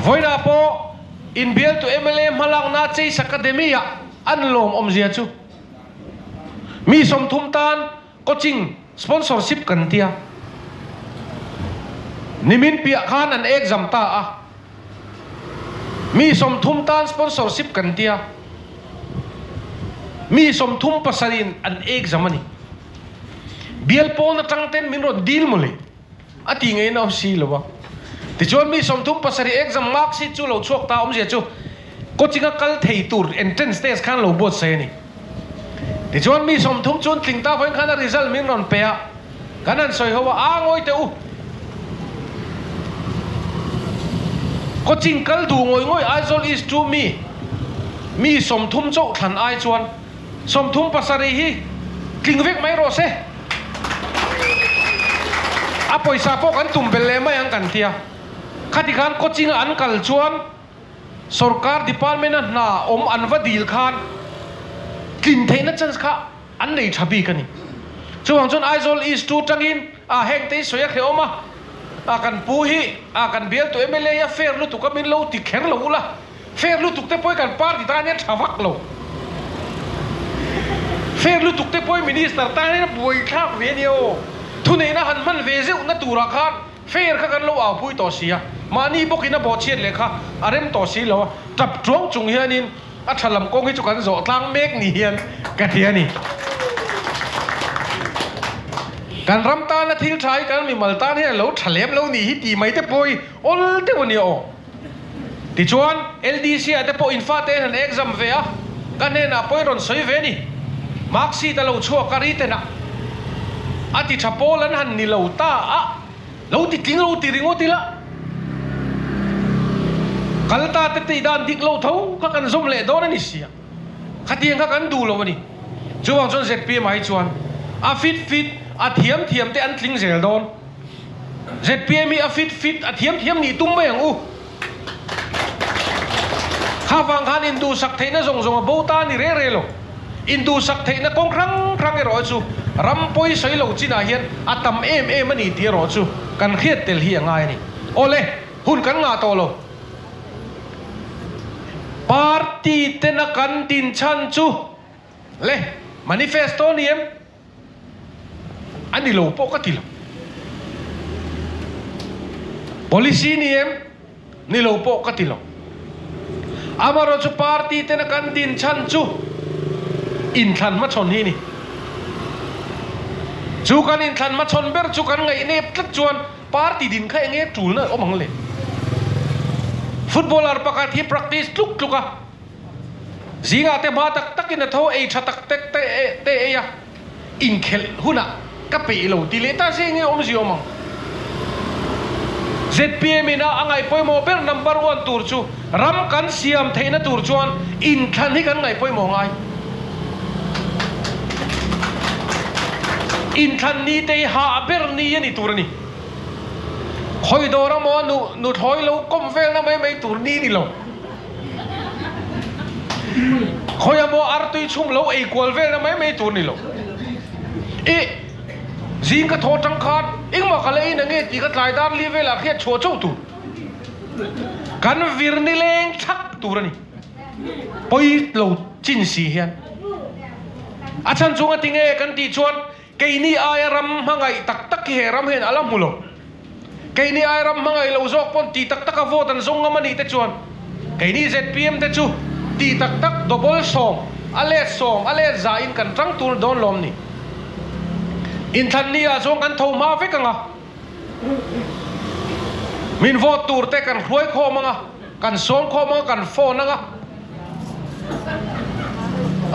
Vawiinah pawh inbialtu mla hmalakna Chase Academy ah an lawm awmzia chu mi 30 tan coaching sponsorship kan tia. Nimin piah khan an exam ta a. Mi 30 tan sponsorship kan tia. Mi 37 in an exam a ni. Bial pawn atang ten min rawn dil mawle a ti ngei in a awm si lo a. Tichuan mi 37 exam mark sheet chu lo chhuak ta awmzia chu coaching a kal thei tur entrance test khan lo buatsaih a ni. Tichuan mi 30 chuan tling ta vawiin khan a result min rawn pe a, kan han sawi ho a, aa ngawi teh u. Coaching kal duh ngawih ngawih Aizawl East chu mi mi 30 chauh thlan ai chuan 37 hi tling vek mai rawh se. A pawisa pawh kan tum belh leh mai ang kan tia. Khati khan coaching a an kal chuan sorkar department a hna awm an va dil khan tlin theihna chance kha an nei tha bik a ni. Chuvang chuan Aizawl East chu tangin a heng te hi sawi a hrehawm a, a kan pu hi a kan bialtu mla hi a fair lutuk a min lo ti kher lo ula, fair lutuk te pawh hi kan party tan hian tha vak lo. Fair lutuk te pawh hi minister tan hian a buaithlak ve a nia aw. Thuneihna han hman ve zeuhna turah khan Fair kha kan lo aupui tawh si a, mahni bawkin a bawhchhiat leh kha a rem tawh si lo a, tap tuang chung hianin a tha lam kawng hi chu kan zawh tlang mek ni hian ka ti a ni. Kan ram tana thil tha hi kan mimal tan hian a lo tha lem lo ni hi tih mai te pawh hi awl deuh a nia aw. Tichuan LDC ah te pawh in fate an han exam ve a, ka hnenah pawhin rawn sawi ve a ni. Mark sheet a lo chhuak a written ah a ti tha pawl an han ni lo ta a, lo ti tling lo ti ringawt ila kal ta te tih dan dik lo tho kha kan zawm leh dawn a ni sia. Khatiang kha kan duh lo a ni. Chuvang chuan zpm ah hi chuan a fit fit a thiam thiam te an tling zel dawn. Zpm hi a fit fit a thiam thiam nih tum mai ang u. Kha vang khan induhsak theihna zawng zawng a bo ta a ni reng reng lo. Induhsak theihna kawng hrang hrang erawh chu ram pawi sawi lo chinah hian a tam em em a ni tih erawh chu kan hriat tel hi a ngai a ni. Awle, hun kan ngah tawh lo. Party tena kan din chhan chu le manifesto ni em? A ni lo pawh ka ti lo. Policy ni em? Ni lo pawh ka ti lo. Amaherawhchu chu party tena kan din chhan chu inthlan hmachhawn hi a ni. Chu kan inthlan hmachhawn ber chu kan ngaihnep tlat chuan party din kha enge tulna awm ang le? Footballer pakhat hi practice tluk tluk a. Zingah te hma tak takin a tho ei tha tak tak te ei a, inkhelh hunah ka peih lo ti leh ta se enge awmzia awm ang? Zpm ina a ngaihpawimawh ber number one tur chu ram kan siam theihna tur chuan inthlan hi kan ngaihpawimawh ngai. Inthlan ni te hi hah ber ni a ni tur a ni. Khawi dawr amaw nuthlawi lo kawm velna mai mai tur ni ni lo. Khawi amaw artui chhum lo ei kual velna mai mai tur ni lo. Ih, zing ka thaw tang khan engmah ka la ei na nge tih ka tlai dar li velah hriat chhuah chauh tur. Kan vir nileng thak tur a ni. Pawi lo chin si hian. A chhan chunga tinge kan tih chuan keini aia ram hmangaih tak tak hi he ram hian a la hmu lo. Keini ai ram hmangaih lo zawk pawn tih tak taka vote an zawng ngam a nih te chuan keini zpm te chu tih tak tak double sawm, a let sawm, a let za in kan tang tur dawn lawm ni. Inthlan ni ah chuan kan tho hma vek ang a, min vote tur te kan hruai khawm ang a, kan sawm khawm ang a, kan phone ang a.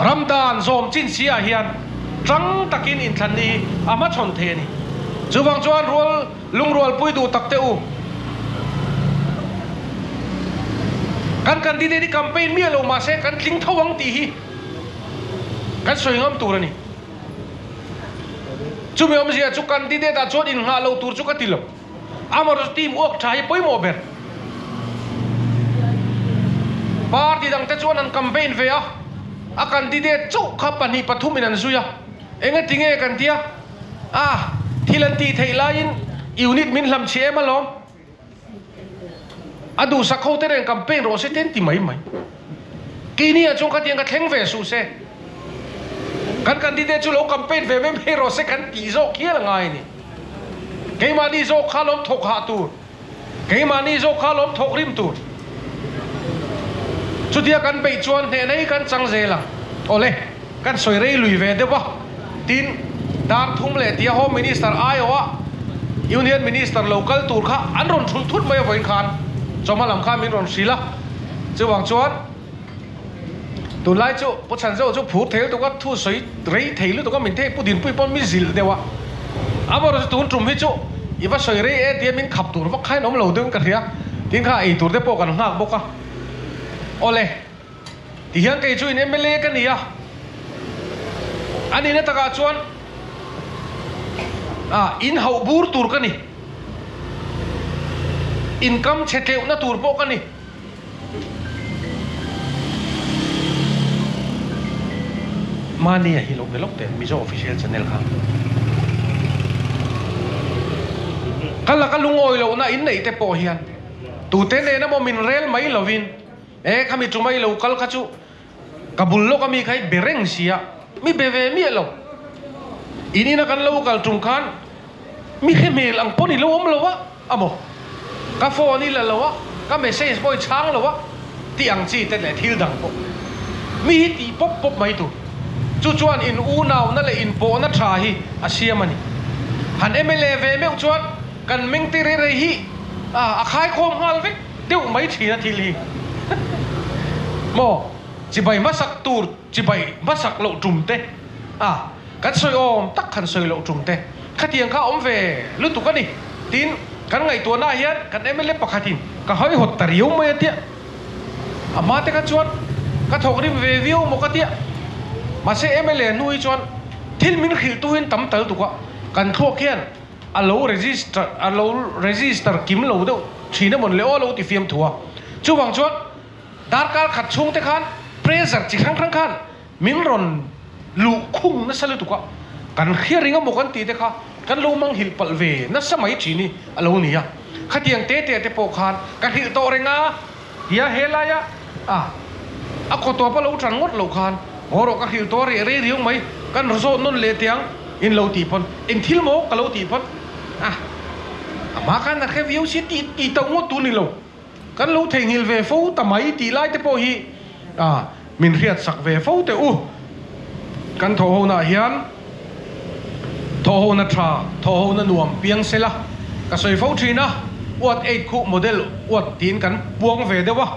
Ram dan zawm chin si ah hian tang takin inthlan ni hi a hmachhawn thei a ni. Chuvang chuan rual lungrualpui duh tak teh u. Kan candidate hi campaign miah lo mahse kan tling tho ang tih hi kan sawi ngam tur a ni. Chumi awmzia chu candidate ah chuan innghah lo tur chu ka ti lo. Amaherawhchu team uak tha hi pawimawh ber. Party dang te chuan an campaign ve a, a candidate chauh kha pahnih pathum in an zui a, enga ti nge kan tia, ah thil an tih theih laiin unit min hlam chhi em alawm, a duhsak ho te nen campaign rawh se te an ti mai mai. Keini ah chuan khatiang ka thleng ve suh se, kan candidate chu lo campaign ve mai mai rawh se kan tih zawk hial a ngai a ni. Keimahni zawk kha lawm thawk hah tur, keimahni zawk kha lawm thawk rim tur. Chutia kan beih chuan hnehna hi kan chang zel ang. Awle, kan sawi rei lui ve deuh a. Tin, dar thum leh tia Home Minister aiawha Union Minister lo kal tur kha an rawn thulh thut mai avawiin khan chawhma lam khan min rawn hrilh a. Chuvang chuan. Tunlai chu Pu Chhanzo chu phur thei lutuk a, thu sawi rei thei lutuk a, min thei Pu Dinpui pawn mi zilh deuh a. Amaherawh chu tun tum hi chu i va sawi rei e tia min khap tur vak khain awm lo deuhin ka hria. Tin kha ei tur te pawh kan nghak bawk a. Awle, tihian kei chu in mla ka ni a. A nihna takah chuan ah in hauh bur tur ka ni. Inkam chhe tleuhna tur pawh ka ni. Mahni a hi lo be lawk teh Mizo Official Channel kha. Ka laka lungawi lohna in neih te pawh hian tute nen emaw min rel mai lovin e khami tumai lo kal kha chu ka bul lawk ami kha i be reng sia mi be ve miah lo. In ina kan lo kal tum khan mi hre hmel ang pawn i lo awm lo a. A maw? Ka phone i la lo a, ka message pawh i chhang lo a, tih ang chi te leh thil dang pawh mi hi tih pawp pawp mai tur. Chu chuan in unauna leh inpawhna tha hi a siam a ni. Han mla ve meuh chuan kan meng te rei rei hi a khaikhawm nghal vek deuh mai thin a thil hi. Maw? Chibai hmasak tur chibai hmasak loh tum te a. Kan sawi awm tak han sawi loh tum te khatiang kha awm ve lutuk a ni. Tin, kan ngaihtuahnaah hian kan mla pakhatin ka hawihawt ta riau mai a tia. A hma te kha chuan ka thawk rim ve viau maw ka tia. Mahse mla hnu hi chuan thil min hrilh tuhin tam tal tuk a, kan thluak hian a lo register a lo register kim lo deuh thin emawn le aw a lo ti fiam thu a. Chuvang chuan darkar khat chhung te khan pressure chi hrang hrang khan Min rawn luh khung nasa lutuk a, kan hria ring amaw kan tih te kha kan lo manghilh palh ve nasa mai thin hi a lo ni a. Khatiang te te te pawh khan ka hrilh tawh reng a, tia helaia a a kaw tawp a lo tan ngawt loh khan haw rawh ka hrilh tawh a reh rei riau mai, kan zawt nawn leh teh ang in lo tih pawn eng thil maw ka lo tih pawn a a hma khan a hre viau sia tih tih tauh ngawt tu ni lo. Kan lo theihnghilh ve fo ta mai tih lai te pawh hi min hriat sak ve fo teh u. Kan thawhhonaah hian thawhhona tha, thawhhona nuam piang sela ka sawi fo thin a, uat eight khuh model uat tiin kan puang ve deuh a,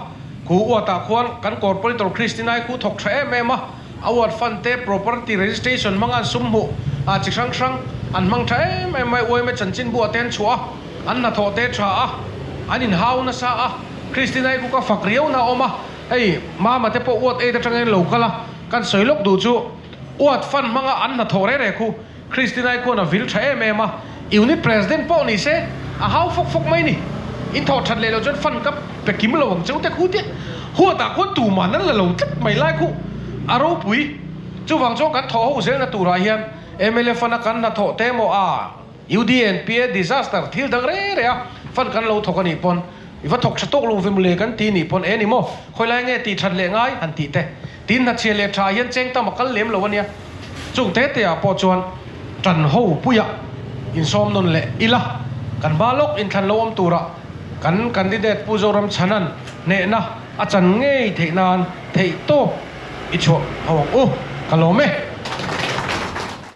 khu uatah khuan kan corporator Christinai khu thawk tha em em a, a uat fund te property registration hmanga an sum hmuh ah chi hrang hrang an hmang tha em em mai, uaime chanchinbu ah te an chhuah a. An hnathawh te tha a, an inhau nasa a, Christina-i khu ka fak riau na a awm a, hei Mama te pawh uat eight atangin lo kal a, kan sawi lawk duh chu uat fan hmanga an hnathawh reh reh khu Christina-i khuan a vil tha em em a, unit president pawh ni se a hau fawk fawk mai ni, in thawh that leh loh chuan fan ka pe kim lo ang cheu te khu tia huatah khuan tuman an la lo tlat mai lai khu a ropui, chuvang chuan kan thawh ho zelna turah hian mla fana kan hnathawh te maw a. UDNPA disaster thil dang reng reng a fund kan lo thawk a nih pawn i va thawk tha tawk lo ve mawle kan ti nih pawn e ni maw khawi lai nge tih that leh ngai han tih te tin hnachhia leh tha hian cheng tam a kal lem lo a nia chung te te ah pawh chuan tan ho puia insawm nawn leh ila kan hma lawk inthlan lo awm tura kan candidate Pu Zoram Chhanan hnehna a chan ngei theih nan theih tawp i chhuah ho ang u ka lawm e.